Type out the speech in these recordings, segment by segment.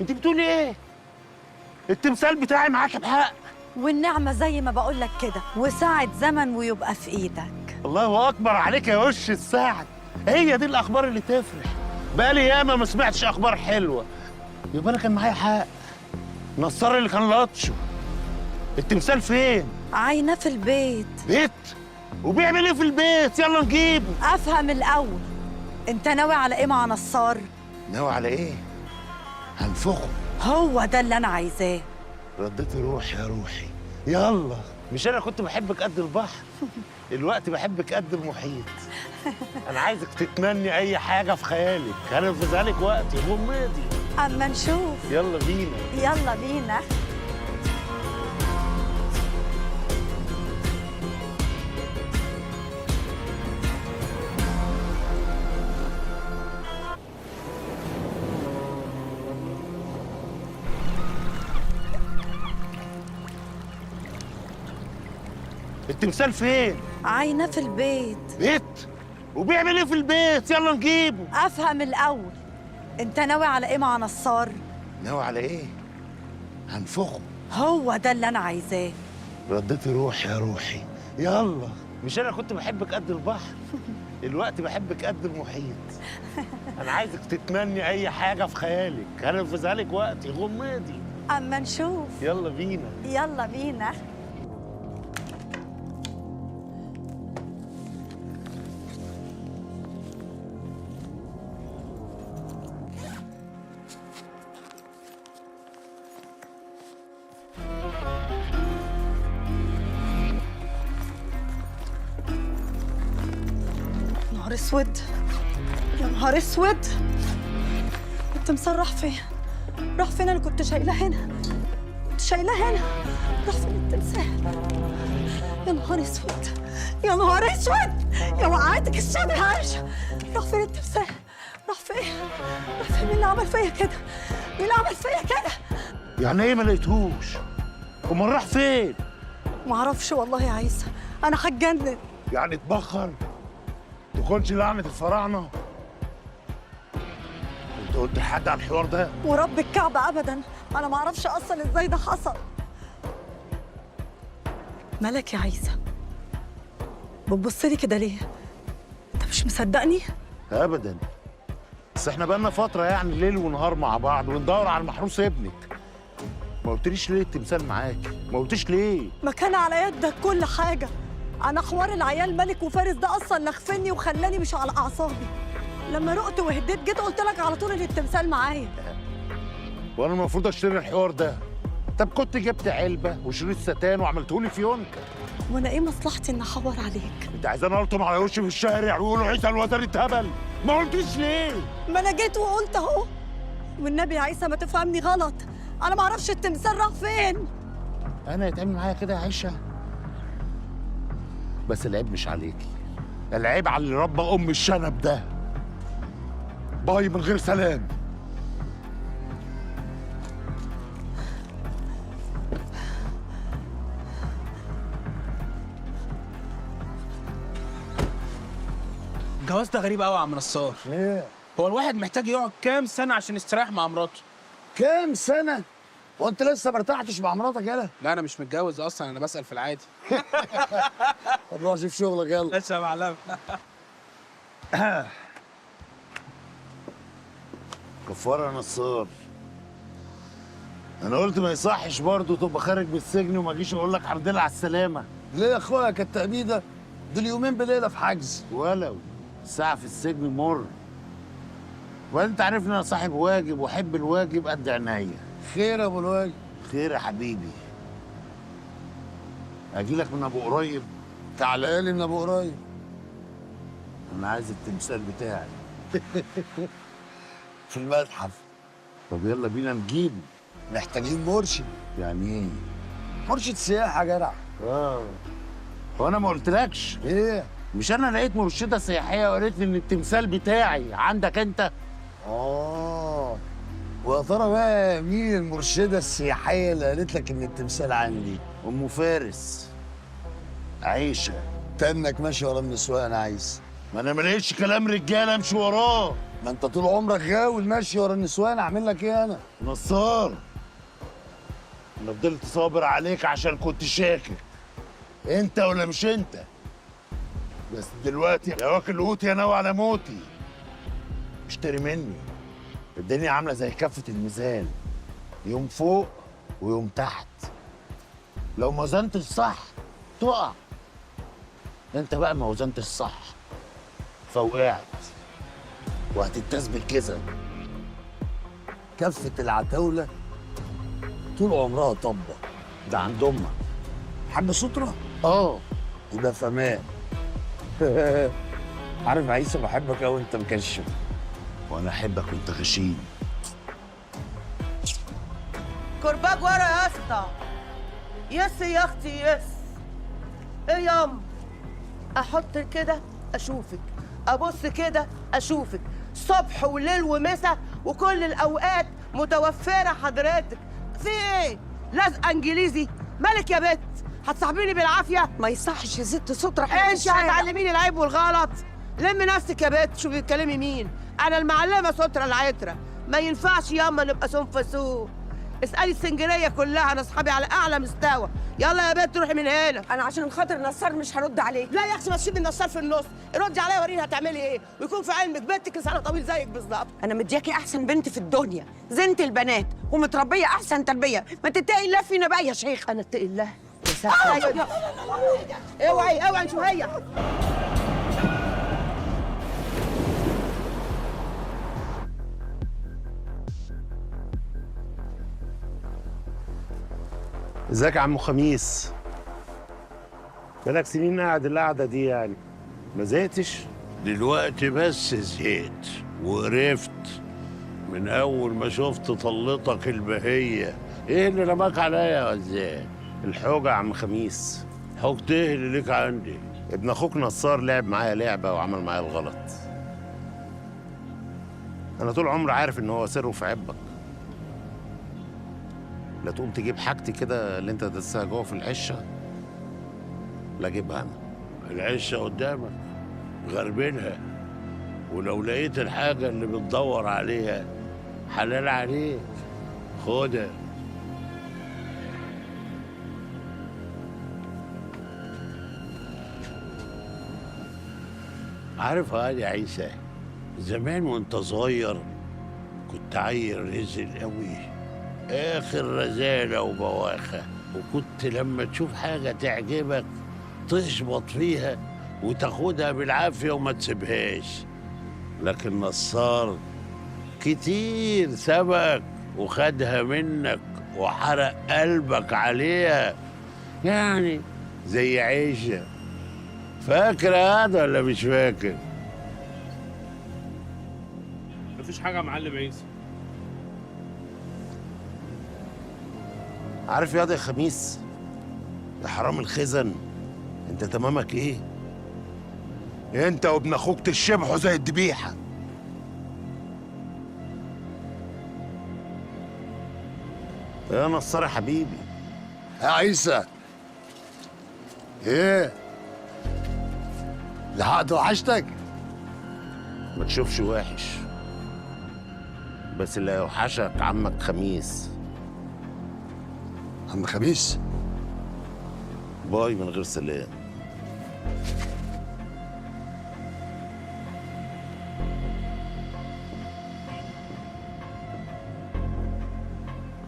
انت بتقولي ايه؟ التمثال بتاعي معاك بحق. والنعمة زي ما بقول لك كده، وساعة زمن ويبقى في ايدك. الله اكبر عليك يا وش السعد، هي دي الاخبار اللي تفرح. بقالي ياما ما سمعتش اخبار حلوة. يبقى انا كان معايا حق، نصار اللي كان لطشه. التمثال فين؟ عاينه في البيت. بيت؟ وبيعمل ايه في البيت؟ يلا نجيبه. افهم الاول، انت ناوي على ايه مع نصار؟ ناوي على ايه؟ هنفخه. هو ده اللي انا عايزاه. رديتي روحي يا روحي. يلا، مش انا كنت بحبك قد البحر، الوقت بحبك قد المحيط. انا عايزك تتمني اي حاجة في خيالك، هنفذها لك وقتي غمضي. اما نشوف. يلا بينا. يلا بينا. التمثال فين؟ عاينه في البيت. بيت؟ وبيعمل ايه في البيت؟ يلا نجيبه. افهم الاول، انت ناوي على ايه مع نصار؟ ناوي على ايه؟ هنفخه. هو ده اللي انا عايزاه. رديتي روحي يا روحي. يلا، مش انا كنت بحبك قد البحر، الوقت بحبك قد المحيط. انا عايزك تتمني اي حاجة في خيالك، هنفذها لك وقتي غمضي. اما نشوف. يلا بينا. يلا بينا. نهار اسود، يا نهار اسود، التمثال راح فين؟ راح فين؟ انا كنت شايلاه هنا، كنت شايلاه هنا، راح فين التمثال؟ يا نهار اسود، يا نهار اسود، يا وقعتك الشر يا عايشه. راح فين التمثال؟ راح فين؟ راح فين؟ مين اللي عمل فيا كده؟ مين اللي عمل فيا كده؟ يعني ايه ما لقيتهوش؟ امال راح فين؟ معرفش والله يا عيسى، انا هتجنن. يعني اتبخر؟ تكونش لعنة الفراعنة؟ انت قلت لحد على الحوار ده؟ ورب الكعبة أبداً، أنا معرفش أصلاً إزاي ده حصل. مالك يا عيسى؟ بتبص لي كده ليه؟ أنت مش مصدقني؟ أبداً، بس إحنا بقالنا فترة يعني ليل ونهار مع بعض وندور على المحروس ابنك. ما قلتليش ليه التمثال معاك؟ ما قلتيش ليه؟ ما كان على يدك كل حاجة. أنا حوار العيال ملك وفارس ده أصلاً لخفني وخلاني مش على أعصابي. لما رقت وهديت جيت قلت لك على طول إن التمثال معايا. وأنا المفروض أشتري الحوار ده؟ طب كنت جبت علبة وشريط ستان وعملتهولي في يونكة. وأنا إيه مصلحتي إن أحور عليك؟ أنت عايزاني ألطم على وشي في الشارع ويقولوا عيسى الوزير اتهبل؟ ما قلتيش ليه؟ ما أنا جيت وقلت أهو. والنبي يا عيسى ما تفهمني غلط، أنا ما أعرفش التمثال راح فين. أنا يتعمل معايا كده يا عيشة؟ بس العيب مش عليكي، العيب على اللي ربى ام الشنب ده. باي من غير سلام. الجواز ده غريب قوي يا عم نصار. ليه؟ هو الواحد محتاج يقعد كام سنة عشان يستريح مع مراته؟ كام سنة؟ هو انت لسه ما ارتحتش مع مراتك يالا؟ لا انا مش متجوز اصلا، انا بسأل في العادي. طب روح شوف شغلك يلا. ماشي يا معلم. كفارة يا نصار، انا قلت ما يصحش برضه تبقى خارج من السجن وما اجيش اقول لك الحمد لله على السلامة. ليه يا اخويا؟ كانت تأبيدة دول يومين بليلة في حجز. ولو ساعة في السجن مر. وانت عارفني انا صاحب واجب واحب الواجب قد عينيا. خير يا ابو الواجب. خير يا حبيبي. اجي لك من ابو قريب؟ تعالى لي من ابو قريب. انا عايز التمثال بتاعي. في المتحف. طب يلا بينا نجيبه. محتاجين مرشد. يعني ايه؟ مرشد سياحة يا جدع. اه هو انا ما قلتلكش؟ ايه؟ مش انا لقيت مرشده سياحية وقالت لي ان التمثال بتاعي عندك انت؟ اه ويا ترى بقى مين المرشده السياحية اللي قالت لك ان التمثال عندي؟ ام فارس عيشه. تنك ماشي ورا النسوان. عايز ما انا ما لقيتش كلام رجاله امشي وراه. ما انت طول عمرك غاوي ماشي ورا النسوان، اعمل لك ايه انا؟ نصار، انا فضلت صابر عليك عشان كنت شاكك انت ولا مش انت، بس دلوقتي يا واكل قوتي يا ناوي على موتي. اشتري مني، الدنيا عامله زي كفه الميزان، يوم فوق ويوم تحت، لو ما وزنتش صح تقع. انت بقى ما وزنتش صح فوقعت وهتتسبك كده. كفه العتاوله طول عمرها طبه. ده عند امك حاج ستره؟ اه، وده فمان. عارف عيسى بحبك قوي انت مكشف. وانا احبك وانت غشيم. كرباج ورا يا اسطى. yes يا اختي yes. ايه ياما؟ احط كده اشوفك، ابص كده اشوفك، صبح وليل ومسا وكل الاوقات متوفرة حضرتك. في ايه؟ لازقه انجليزي؟ مالك يا بت؟ هتصاحبيني بالعافية؟ ما يصحش يا ست ستره، احنا انت هتعلميني العيب والغلط؟ لمي نفسك يا بت، شوفي بتكلمي مين. انا المعلمة ستره العترة، ما ينفعش ياما نبقى سنفسوه. اسالي السنجريه كلها، انا اصحابي على اعلى مستوى. يلا يا بت روحي من هنا. انا عشان خاطر نصار مش هرد عليك. لا يا اختي ما تسيبي النصار في النص، ردي عليا وريني هتعملي ايه، ويكون في علمك بنتك لسانها طويل زيك بالظبط. انا مدياكي احسن بنت في الدنيا، زينة البنات ومتربيه احسن تربيه، ما تتقي الله فينا بقى يا شيخ. انا اتقي الله يا ساتر. اوعي اوعي شو هي. ازيك يا عم خميس؟ بقالك سنين قاعد القعدة دي، يعني ما زهقتش؟ دلوقتي بس زهقت وقرفت من اول ما شفت طلتك البهية. ايه اللي رماك عليا يا وزان؟ الحوجه يا عم خميس. حوجة ايه اللي ليك عندي؟ ابن اخوك نصار لعب معايا لعبه وعمل معايا الغلط. انا طول عمري عارف ان هو سره في عبك. لا تقوم تجيب حاجتي كده اللي انت دسها جوه في العشه، لا اجيبها انا. العشه قدامك غربلها، ولو لقيت الحاجة اللي بتدور عليها حلال عليك خدها. عارف يا عيسى، زمان وانت صغير كنت عيل رزل قوي، آخر رزالة وبواخة، وكنت لما تشوف حاجة تعجبك تشبط فيها وتاخدها بالعافية وما تسيبهاش. لكن نصار كتير سبقك وخدها منك وحرق قلبك عليها، يعني زي عيشة. فاكر هذا ولا مش فاكر؟ مفيش حاجة يا معلم عيسى. عارف يا دي خميس، يا حرام الخزن، انت تمامك ايه؟ انت وابن اخوك تشبحوا زي الذبيحة. يا نصار يا حبيبي. يا عيسى، ايه؟ لحقت وحشتك؟ ما تشوفش وحش، بس اللي هيوحشك عمك خميس. عم خميس؟ باي من غير سلام.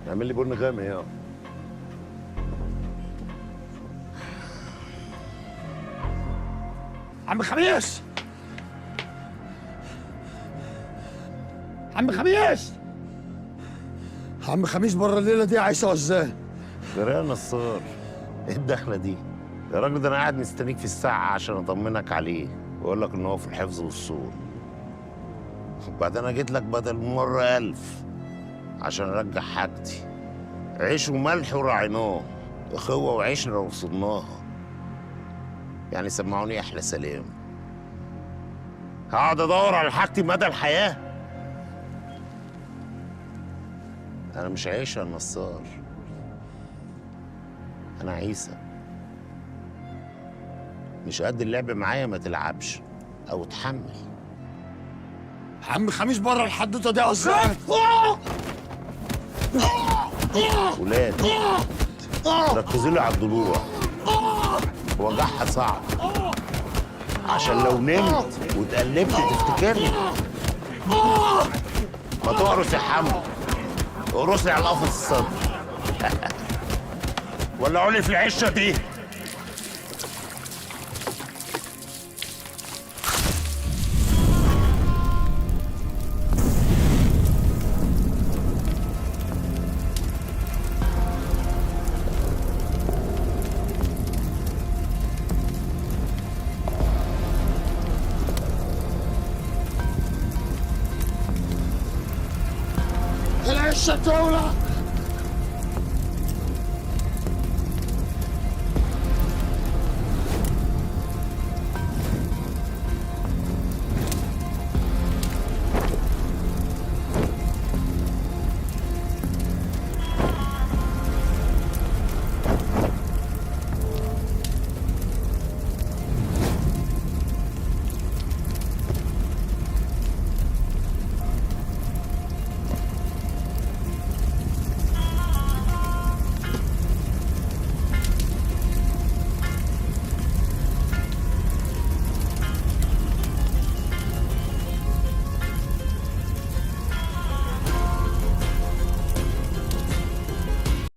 اعمل لي بن غامق يا. عم خميس، عم خميس، عم خميس بره الليلة دي يا عيسى وزان. يا نصار، ايه الدخلة دي؟ يا راجل ده انا قاعد مستنيك في الساعة عشان اطمنك عليه واقول لك ان هو في الحفظ والصون. وبعدين انا جيت لك بدل مرة 1000 عشان ارجع حاجتي. عيش وملح وراعيناه، اخوه وعشرة وصلناها. يعني سمعوني احلى سلام. هقعد ادور على حاجتي مدى الحياة؟ انا مش عيشه يا نصار، أنا عيسى. مش قد اللعب معايا ما تلعبش أو اتحمل. عم خميس بره الحدوتة دي يا استاذ. ولاد ركزوا لي على الضلوع، وجعها صعب، عشان لو نمت واتقلبت تفتكرني. ما تقرص يا حمد، اقرص لي على القفص الصدر. ولعوا لي في العشه دي. العشه تولع.